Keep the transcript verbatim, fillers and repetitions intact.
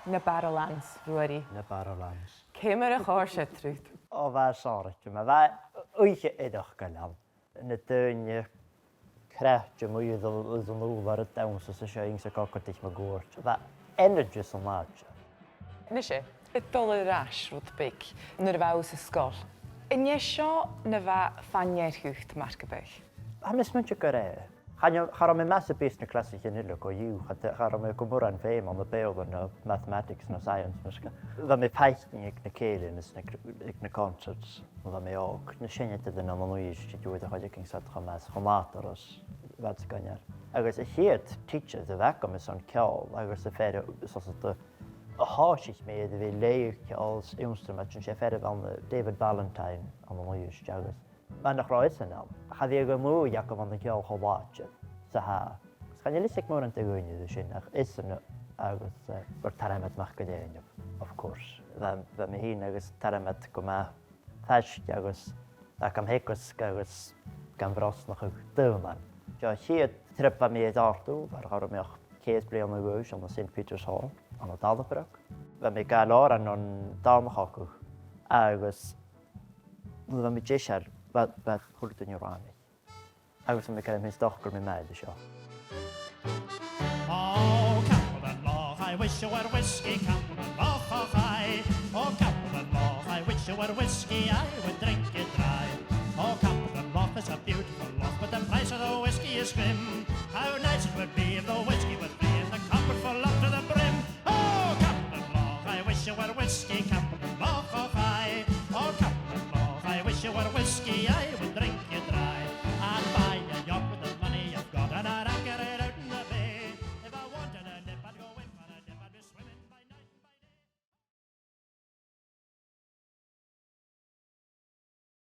Na Barrowlands, Ruairidh. Na Barrowlands. Ciamar a chòrd siud riut? O, bha e sònraichte, ma bha oidhche eireachdail ann. Na daoine craicte a-muigh air an, air an ùrlar a' dannsa 's a' seinn 's a' còcairt mun cuairt. Bha energy san àite. Nise, a' dol air ais rud beag nuair a bha thu san sgoil. An e seo na bha fa-near dhut, mar gum biodh? Tha mi a' smaointinn gur e. Chan eil, cha robh mi math sam bith sna clasaichean uile co-dhiù, cha, cha robh mi gu mòran feum ann am Beurla no mathematics no science, mar sin. Bha mi a' faicinn aig na cèilidhean is na, aig na concerts, nuair a bha mi òg, na seinneadairean ann an Uibhist a' dèanamh a' chuid againn seo cho math 's cho nàdarra 's a bha iad ag ràdh. Agus a' chiad teacher a bh' agam airson ceòl, agus am fear a, 's e, a thòisich mi air a bhith a' leughadh ceòl is ionnsramaidean, 's e fear a bh' ann, David Ballantyne, ann an Uibhist, agus mar nach robh esan ann, cha bhiodh an ùidh agam ann an ceòl cho làidir 's a tha. 'S chan eil fhios aig mòran de dhaoine air sin, ach esan agus, eh, Tormod MacIlleathain, of course. Bha, bha mi fhìn agus Tormod gu math faisg agus agam teagasg agus gam bhrosnachadh daonnan. Seo a' chiad trip a bha mi air Àrd Ùmhair, cha robh mi ach ceithir bliadhna a dh'aois, ann an Saint Peter's Hall, ann an Dalabrog. Bha mi a' gabhail òran ann an Dòmhnach Chogadh agus nuair a bha mi deiseil, bha, bha a h-uile duine romham. Agus bha mi a' creidsinn gun do dh'fhosgail mi m' aire seo. Oh, Captain Locke, I wish you were whiskey, Captain Locke, oh, aye. Oh, Captain Locke, I wish you were whiskey, I would drink it dry. Oh, Captain Locke, it's a beautiful loch, but the price of the whiskey is grim. How nice it would be if the whiskey